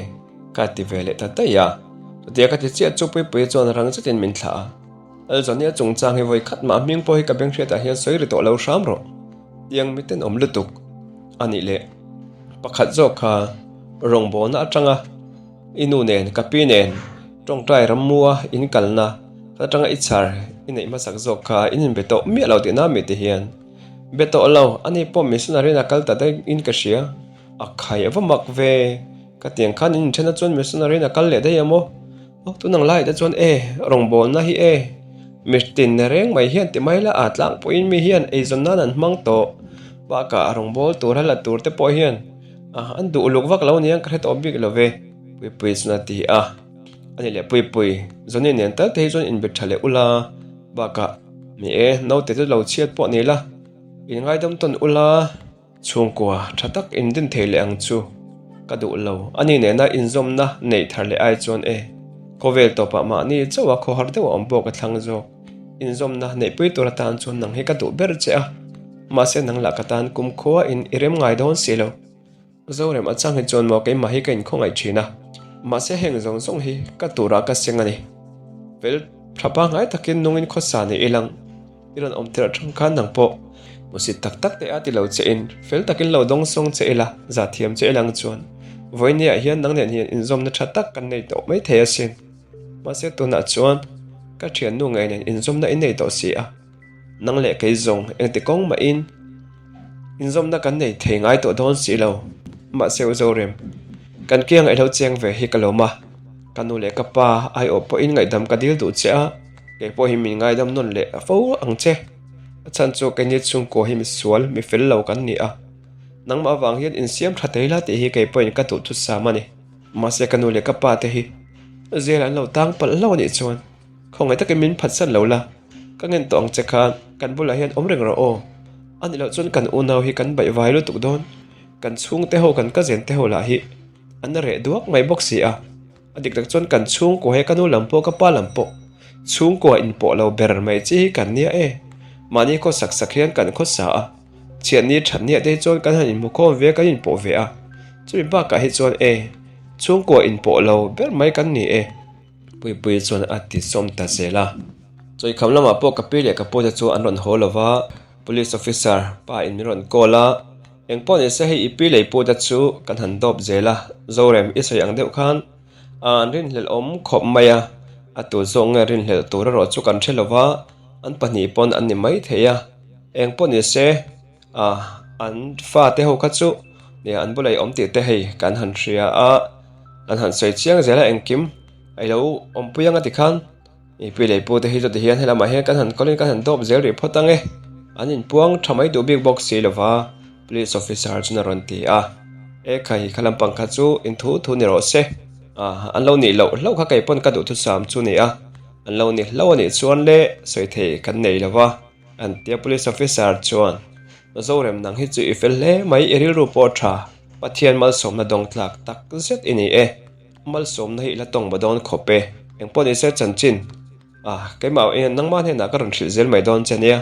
Ka ti ve leh ta daih a. Chutia ka ti chiah chu Puipuia chuan rang zetin min thlah a. Lal Johnny a chungchang hi vawi khat mah hming pawh hi ka beng hriatah hian sawi ri tawh lo hram rawh. Tiang mi tenawm lutuk. A nih leh pakhat zawk kha rawngbawlna atanga. I nu nen, ka pi nen, tawngtai rammua in kalna atanga i chhar i neih hmasak zawk kha in inbe tawh miah lo tihna mi ti hian be tawh lo, ani pawh missionary in a kal ta daih in ka hria, a khai a va mak ve, ka tiang khan in inthen a chuan missionary in a kal leh daih a maw? Aw tunang laiah te chuan e, rawngbawlna hi e, mitin reng mai hian ti mai la a tlangpuiin mi hian eizawn nan an hmang tawh, bakah rawngbâwl tur a la tur te pawh hian. A, an duh uluk vak lo aniang ka hre tawh bik lo ve, Puipui chuan a ti a. Ani leh Puipui, Johnny nen tal te hi chuan inbe tha leh ula, bakah ni e, naute chu lo chhiat pawh ni la, in ngaidam tawn ula, chhungkua tha tak in din thei leh ang chu ka duh lo, ani nena inzawmna neih thar leh ai chuan e, khawvel tawpah mahni chauh a khawhar deuh a awm pawh ka thlang zawk, inzawmna neihpui tur atan chuan nang hi ka duh ber che a. Mahse nang lah ka tan kumkhua in i rem ngai dawn si lo. Zorem a chang hi chuan maw keimah hi ka inkhawngaih thin a. Mahse heng zawng zawng hi ka turah ka seng a ni. Fel tha pangngai takin nungin khawsa ni ilang i rawn awm tirh atang khan nang pawh musit tak tak te a ti lo che in fel takin lo dawng sawng che ila zah thiam che ilang chuan vawinia hian nang nen hian inzawmna tha tak kan nei tawh mai thei asin. Mahse tunah chuan ka thiannu ngei nen inzawmna i nei tawh si a. Nang leh kei zawng engti kawng mahin inzawmna kan nei thei ngai tawh dawn si lo. Mahse u Zorem, kan kiang i lo cheng ve hi ka lawm a, ka nu leh ka pa aiawh pawhin ngaihdam ka dil duh che a, kei pawh hi min ngaidam nawn leh fo ang che. A chhan chu keini chhungkaw hi misual, mi fel lo kan ni a, nangmah avang hian insiam tha thei la tih hi kei pawhin ka duh thusam a ni. Mahse ka nu leh ka pa te hi zel an lo tang palh hlauh a nih chuan. Khawngaih takin min phatsan lo la, ka ngen tawh ang che khan kan bulah hian awm reng rawh aw. A nih loh chuan kan unau hi kan baih vai lutuk dawn, kan chhungte ho kan cousin te ho lah hi an reh duak mai bawk si a. A dik tak chuan kan chhungkua hi ka nu lam pawh ka pa lam pawh chhungkua inpawh lo ber mai chi hi kan nia e. Mahni khaw sak sak hian kan khawsa a, chhiatni thatni ah te hi chuan kan han inhmukhawm ve a kan inpawh ve a, chumi bakah hi chuan e chhungkua inpawh lo ber mai kan ni e. Puipui chuan a ti sawm ta zel a. Chawikham lamah pawh ka pi leh ka pute chu an rawn haw lo va, Police officer pa in min rawn call a, Engpawh ni se hei i pi leh i pute chu kan han dawp zel a, Zorem i sawi ang deuh khan an rinhlelh awm khawp mai a, a tu zawk nge rinhlelh tur erawh chu kan hre lo va, an pahnih pawn an ni mai thei a, engpawh ni se an fate ho kha chu an bulah i awm tih te hei kan han hria a, kan han sawi chiang zel a engkim a ilo awmpui anga tikhan. I pi leh pu te hi chuti hian helamah hian kan han kawlin kan han dawp zel rih phawt ang e. An inpuang tha mai duh bik bawk si lova, Police Officer chuan a rawn ti a. E khai, kha lampang kha chu in thu thu ni rawh se. Ah, an lo nih loh hlauh kha kei pawn ka duhthusam chu ni a. An lo ni hlauh a nih chuan le sawi thei kan nei lova, an ti a. Police Officer chuan, Zorem nang hi chu i fel hle mai, i rilru pawh a tha, Pathian malsawmna dawng tlak tak zet i ni e. Malsawmna hi i la tawng ba dawn khawp e. Engpawh ni se chanchin ah keimah hian nangmah hnenah ka rawn hrilh zel mai dawn che nia.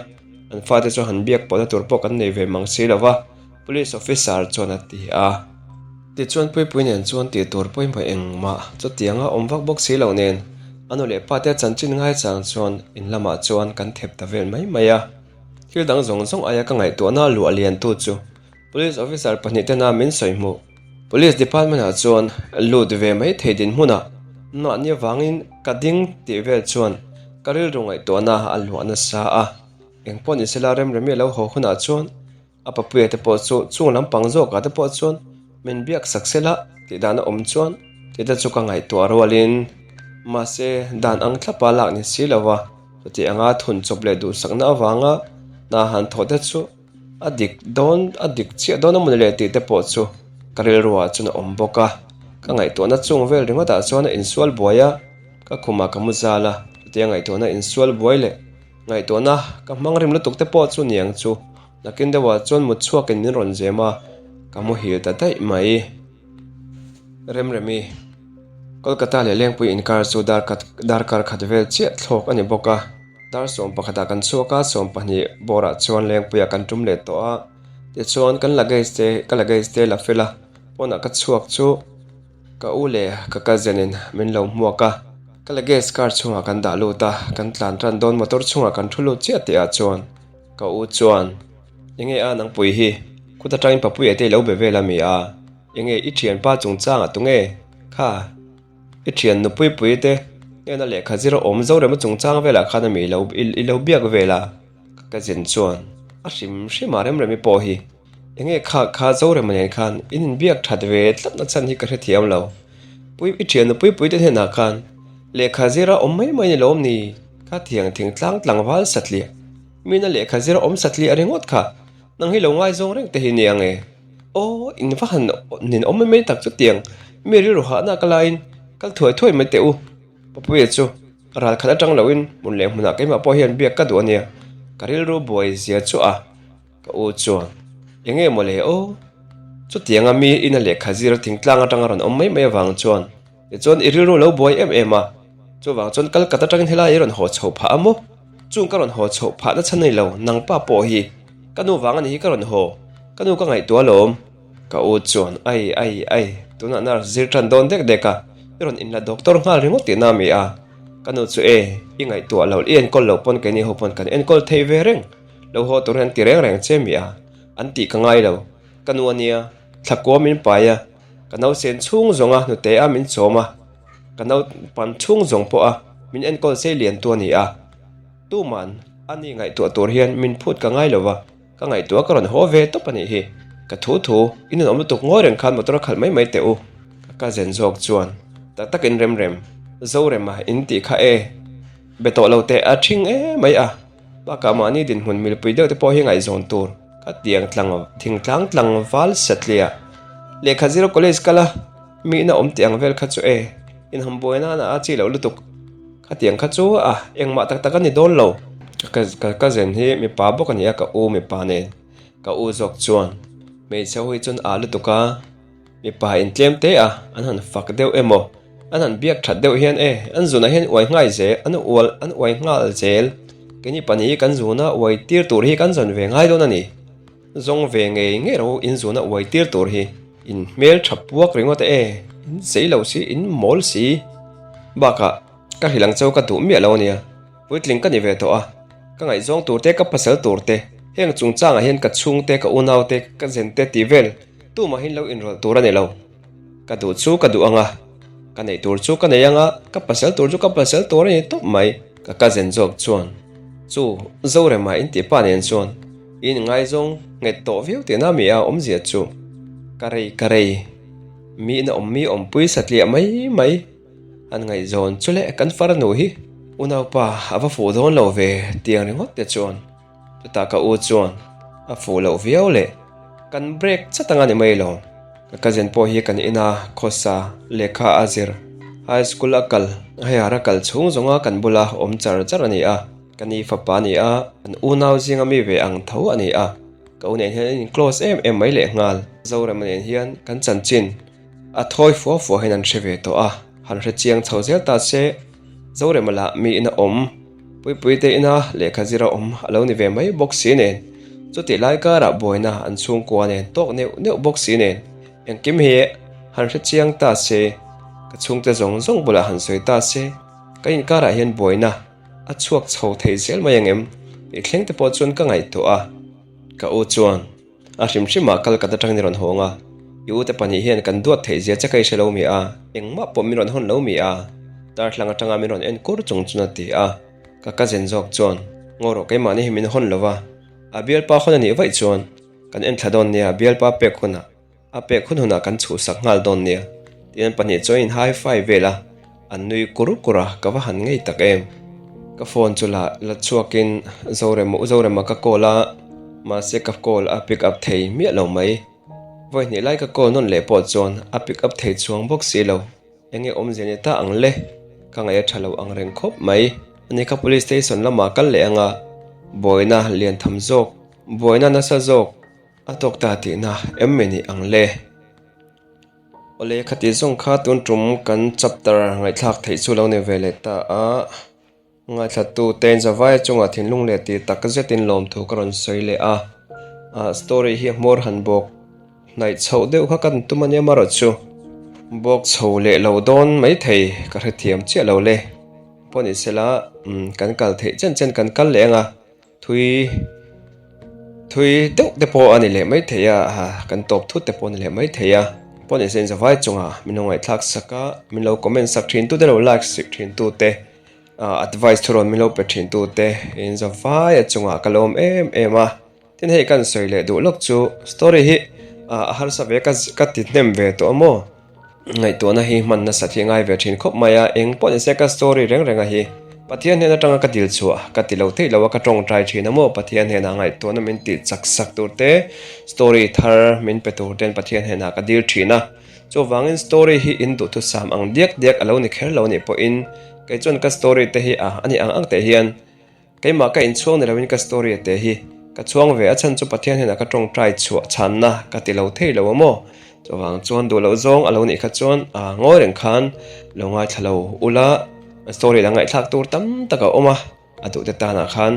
An fate chu han biak pawhna tur pawh kan nei ve mang si lo va, Police Officer chuan a ti a. Tichuan Puipui nen chuan tih tur pawimawh engmah chutianga awm vak bawk si lo nen a nu leh pate chanchin ngaichang chuan in lamah chuan kan thep ta vel mai mai a. Thil dang zawng zawng aia ka ngaihtuahna luah liantu chu Police officer pahnih tena min sawi hmuh. Police department ah chuan lut ve mai thei dinhmunah mahni avangin ka ding tih vel chuan ka rilru ngaihtuahna a luah nasa a. Engpawh ni sela Remremi a lo haw hunah chuan a papuia te pawh chu chung lampang zawkah te pawh chuan min biak sak sela tih dan a awm chuan tih te chu ka ngaihtuah rualin mahse dan ang thlapa lak ni si lova chuti anga thun chawp leh duhsakna avanga hna han thawh te chu A dik dawn, a dik chiah dawn a mawni le tih te pawh chu ka rilruah chuan a awm bawk a. Ka ngaihtuahna chung vel ringawtah chuan a insual buai a, ka khumah ka mu zal a, chutia ngaihtuahna insual buai leh ngaihtuahna ka hmang rim lutuk te pawh chu niang chu nakin deuhah chuan mut chhuakin min rawn zem a, ka muhil ta daih mai. Remremi, Kolkata leh Lengpui inkar chu darkar khat vel chiah thlawk a ni bawk a. Dar 11 ah kan chhuak a, 12 bawrah chuan Lengpuiah kan tum leh tawh a. Tichuan kan luggage te, ka luggage te la fel a, pawnah ka chhuak chu ka u leh ka cousin in min lo hmuak a. Ka luggage car chhungah kan dah lut a, kan tlan tan dawn motor chhungah kan thu lut chiah tih ah chuan ka u chuan, Enge a nangpui hi, kut atangin Papuia te i lo be vel a mi a? Enge i thianpa chungchangah tunge kha? I thian nupui pui te hnena lehkha zir a awm Zorema chungchang velah khan ami ilo i lo biak vel a, ka cousin chuan a hrim hrim a Remremi pawh hi enge kha kha Zorema nen khan in inbiak that ve tlat na chhan hi ka hrethiam lo. Pui i thian nupui pui te hnenah khan lehkha zir a awm mai mai ni lawm ni kha thiang thingtlang tlangval satliah mina lehkha zir a awm satliah ringawt kha nang hi lo ngaizawng reng te hi nia nge. Aw, in va han nin awm mai mai tak chutiang mi rilru hahna ka laiin kal thuai thuai mai teh u. Papuia chu ral khat atang loin hmun leh hmunah keimah pawh hian biak ka duh a nia, ka rilru buai zia chu a ka u chuan eng nge maw le aw. Chutianga mi ina lehkha zir thingtlang atanga rawn awm mai mai avang chuan tichuan i rilru lo buai em em a, chuvang chuan kal kat atangin helai i rawn haw chhoh phah a maw? Chung ka rawn haw chhoh phah na chhan a ni lo, nang pa pawh hi ka nu vang a ni hi ka rawn haw, ka nu ka ngaihtuah alawm. Ka u chuan ai ai ai, tunah nurse zir tan dawn dek dek a, i rawn inla doctor nghal ringawt tihna a mi a, ka nu chu e, i ngaihtuah lo, i enkawl lo pawn keini ho pawn kan enkawl thei ve reng, lo haw tur hian ti reng reng che mi a, an tih ka ngai lo, ka nu a nia, thla kua min pai a, ka nausen chhung zawng a hnute a min chawm a. Ka naupan chhung zawng pawh a min enkawl sei lian tu a ni a, tuman a ni ngaihtuah tur hian min phut ka ngai lo va, ka ngaihtuah ka rawn haw ve tawp a nih hi. Ka thu thu, in an awm lutuk ngawi reng khan motor a khalh mai mai teh u. Ka cousin zawk chuan tak takin rem rem, Zorema in tih kha e, be tawh lo teh a ṭhing e mai a. Bakah mahni dinhmun milpui deuh te pawh hi ngaihzawn tur ka tiang tlang thingtlang tlangval satliah lehkha zira college kal a mi ina awm tih ang vel kha chu e inham buai nana a chi loh lutuk khatiang kha chu a engmah tak tak a ni dawn lo. Ka ka zen hi mipa bawk a ni a ka u mipa nen ka u zawk chuan hmeichhe ho hi chuan a lutuk a. Mipa in tlem te a, an han fak deuh emaw, an han biak that deuh hian e, an zunah hian uai nghai zel, an ual an uai nghal zel. Keini pahnih hi kan zuna uai tir tur hi kan zawn ve ngai dawn a ni. Zawng ve ngei ngei ro in zuna uai tir tur hi in hmel tha puak ringawt e, in zei lo si, in mawl si. Bakah ka hrilh ang cheu ka duh miah lo a nia. Puitling ka ni ve tawh a, ka ngaihzawng tur te, ka pasal tur te, heng chungchangah hian ka chhungte, ka unaute, ka zente tih vel tumahin lo inrawlh tur a ni lo. Ka duh chu ka duh ang a, ka neih tur chu ka nei ang a, ka pasal tur chu ka pasal tur a ni tawp mai. Ka cousin zawk chuan chu Zorema in tih pa nen chuan in ngaizawng nghet tawh viau tihna mi a awmzia chu ka rei ka rei mi in a awm mi awmpui satliah mai mai. An ngaihzawn chu leh kan farnu hi. Unaupa a va fuh dawn lo ve tiang ringawt te chuan chutah ka u chuan a fuh loh viau leh kan break chat anga ni mai lo. Ka cousin pawh hi kan ina khawsa lehkha a zir high school a kal hei-a kal chhung zawnga kan bula awm char char a ni a. Ka ni fapa a ni a, an unau zinga mi ve ang tho a ni a. Ka u nen hian an in close em em mai lehnghal. Zorema nen hian kan chanchin a thawi fua fua hian an hre ve tawh a, han hre chiang chho zel ta se Zorema lah mi ina awm, Puipui te ina lehkha zira awm a lo ni ve mai bawk si nen, chutih lai karah buaina an chhungkua nen tawk neuh neuh bawk si nen engkim hi han hre chiang ta se, ka chhungte zawng zawng bulah han sawi ta se, ka inkarah hian buaina a chhuak chho thei zel mai ang em tih thleng te pawh chuan ka ngaihtuah a, ka u chuan a hrim hrimah kal kat atangin i rawn hawng a, i u te pahnih hian kan duat theih zia che ka i hre lo mi a, engmah pawh min rawn hawn lo mi a, darthlang atanga min rawn en kur chung chuan a ti a, ka cousin zawk chuan ngaw rawh keimahni hi min hawn lo va, a bialpa hawn a nih vaih chuan kan en thla dawn nia bialpa pek hunah. A pek hun hunah kan chhuhsak nghal dawn nia tiin an pahnih chuan in high five vel a, an nui kur kur a, ka va han ngei tak em. Ka phone chu la la chhuakin Zorema u Zorema ka call a, mahse ka call a pick up thei miah lo mai. Vawi hnih lai ka call nawn leh pawh chuan a pick up thei chuang bawk si lo. Enge awmzia ni ta ang le? Ka ngaih a tha lo ang reng khawp mai. Ani kha police station lamah kal leh anga buaina lian tham zawk, buaina nasa zawk, A tawk ta tihna em mai ni ang le. Awle khati zawng kha tun tum kan chapter ngaihthlak theih chu lo ni ve leh ta a, ngaithla tu te zavai chungah thinlung leh tih tak zetin lawmthu ka rawn sawi leh a, ah story hi a hmawr han bawk hnaih chhoh deuh kha kan tum ania marawh chu bawk chho leh lo dawn maithei ka hrethiam chiah lo le pawh ni sela kan kal theih chen chen kan kal leh ang a. Thui thui deuh te pawh a ni leh mai thei a, kan tawp thut te pawh a ni leh mai thei a. Pawh ni se zavai chunga min lo ngaihthlak sak a, min lo comment sak thin tu te lo like sak thin tu te, advice thurawn min lo pe thin tu te in zavai a chungah ka lawm em em a. Tin hei kan sawi leh duh lawk chu story hi a harsa ve ka ka ti hnem ve tawh a maw? Ngaihtuahna hi hman nasat hi a ngai ve thin khawp mai a, eng pawh ni se ka story reng reng a hi Pathian hnen atanga ka dil chhuah ka ti lo theih lo a, ka tawngtai thin a maw Pathian hnenah ngaihtuahna min tih chak sak tur te, story thar min pe tur ten Pathian hnenah ka dil thin a, chuvangin story hi in duhthusam ang diak diak a lo ni kher lo anih pawhin kei chuan ka story te hi a ani ang ang teh hian Keimah ka inchhuang ni loin ka story a te hi ka chhuang ve a chhan chu Pathian hian a ka tawngtai chhuah chhanna ka ti lo thei lo a maw? Chuvang chuan duh loh zawng a lo nih kha chuan a ngawi reng khan lo ngaithla lo ula story la ngaihthlak tur tam tak a awm a, a duh te tanah khan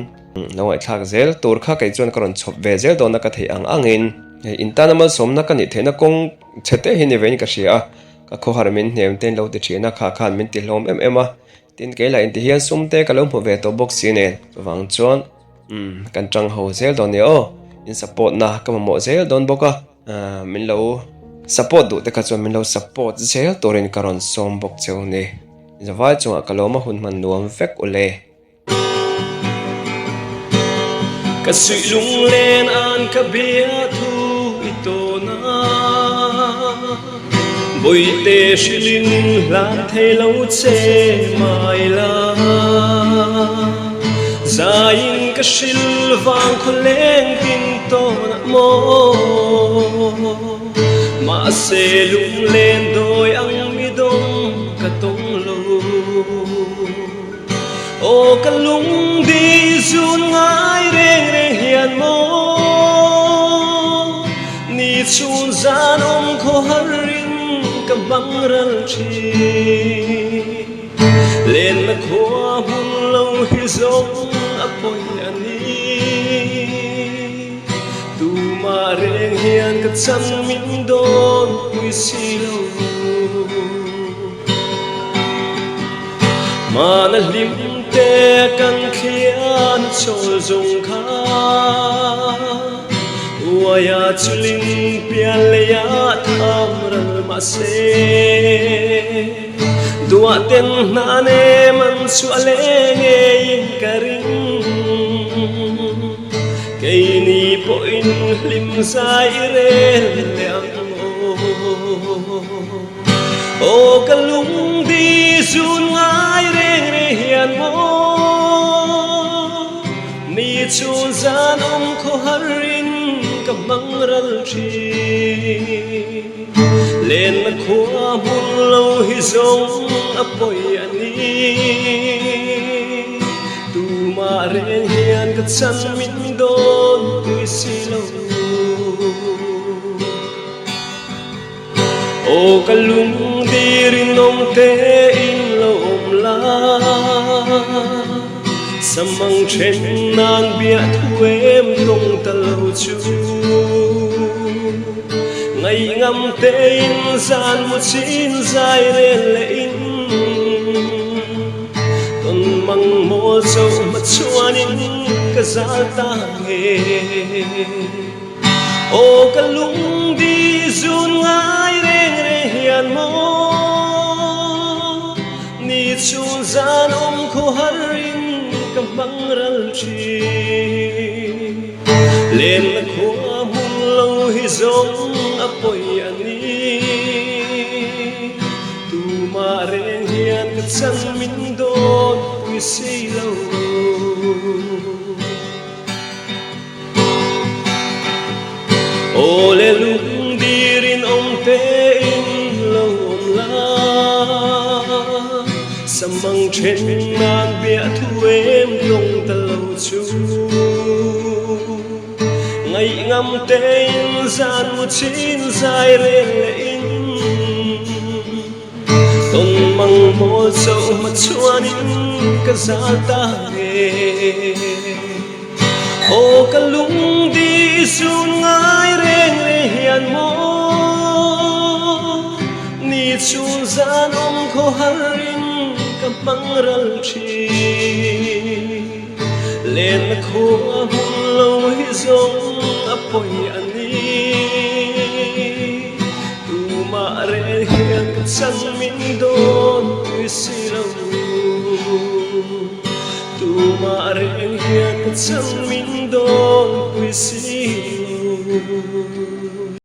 lo ngaihthlak zel tur kha kei chuan ka rawn chhawp ve zel dawn a ka theih ang angin hei intana malsawmna ka nih theihna kawng chhe te hi ni vein ka hria a, ka khawhar min hnem te in lo ti thin a kha khan min ti hlawm em em a. Tin kei lah inti hian sum te ka lo hmu ve tawh bawk si nen chuvang chuan umm kan tang ho zel dawn nia aw in support na ka mamawh zel dawn bawk a min lo support duh te kha chuan min lo support zel turin ka rawn sawm bawk cheu ni zavai chungah ka lawm a hun hman nuam vek ule. Ka suih lunglen an ka bia thu i tawn a. Bawihte hrilhin hlan thei lo che mai la. Zaiin ka hril vang khawleng tin tawnah maw. Mahse lunglen dawi ang mi dawng ka tawng lo. Aw ka lungdi zun ngai reng reng hian maw Ni chhun zan awm khaw har in ka hmang ral thin Lenna khua hmun lo hi zawng a pawi a ni Tumah reng hian ka chan min dawn pui si lo. Hmana hlim te kan thlian chawl zawng kha Uaia chulin pian leiah tham ral mah se Duah ten hna nem an chhuah leh ngeiin ka ring Keini pawhin hlim zai i rel leh ang aw. Aw ka lungdi zun ngai reng reng hian. hian maw Ni chhun zan awm khaw harin ka hmang ral thin. Lenna khua hmun lo hi zawng a pawi a ni. Tumah reng hian ka chan min dawn pui si lo. Aw ka lung dirin awm te in lo awm la, Samang then nan biah thu em tawng ta lo chu. Ngaihngam te in zan mu chin zai rel leh in, Tawn mang mawl chauh hma chuanin ka zal ta nge. Aw ka lungdi zun ngai reng reng hian maw Ni chhun zan awm khaw harin ka hmang ral thin. Lenna khua hmun lo hi zawng a pawi a ni. Tumah reng hian ka chan min dawn pui si lo. Aw le lungdirin awm tein lo awm la, Samang then nan biah thu em tawng ta lo chu. Ngaihngam tein zan mu chin zai rel leh in, Tawn mang mawl chauh hma chuanin ka zal ta nge. Aw ka lungdi sun ngai reng reng hian maw Ni chhun zan awm khaw harin ka hmang ral thin. Lenna khua hmun lo hi zawng a pawi a ni. Tumah reng hian ka chan min dawn pui si lo. Tumah reng hian ka chang min dawn pui si lo.